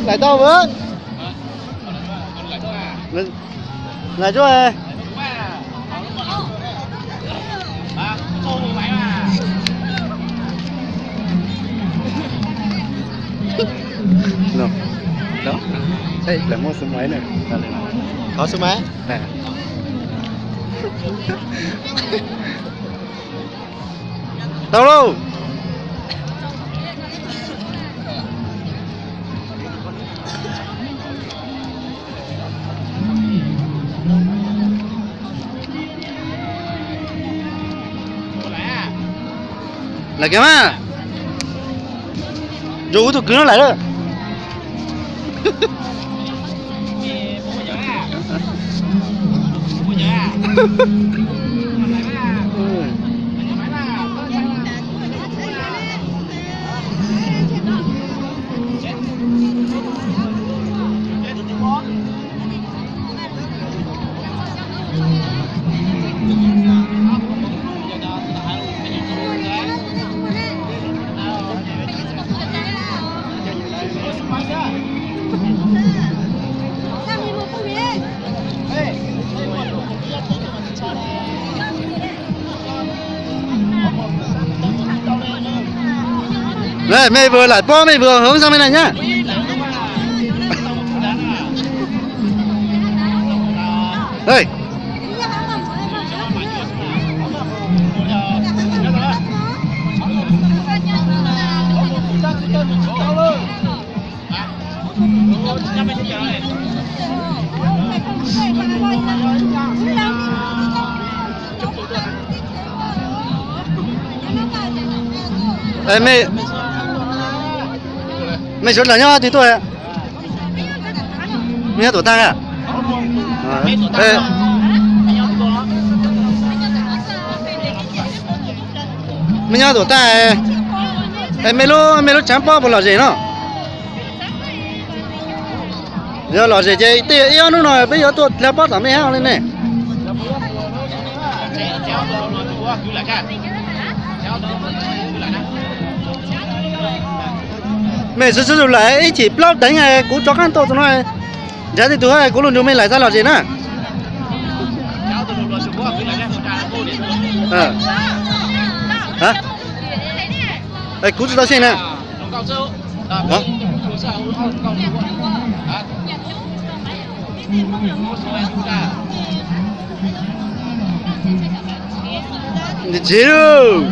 Lawv tau vwm. Lawv tsuag. Lawv muaj xu maiv na. Thov xu maiv. Tau lauj. Lawm kiag mas. Zoo ua tus kwv no lawm. Mej vwm lam pob mej vwm hwv xab mej na nyab. Mej sawv daws nyob twg tuaj? Mej nyob tuam tag a? Mej nyob tuam tag. Mej lub, mej lub tshav pob puas lom zem no? Yog lom zem ces tej ib ob hnub no peb yuav tuaj dlha pob tom mej hab li ne. Mej sawv sawv zus lawm ib chim plaub teev kuv rov qab tuaj tus no. Nrhiav tej tug kuv lug nrug mej lawm txhaj lom zem na. Kuv tsi tau xyeej na. Ntxiv lauj.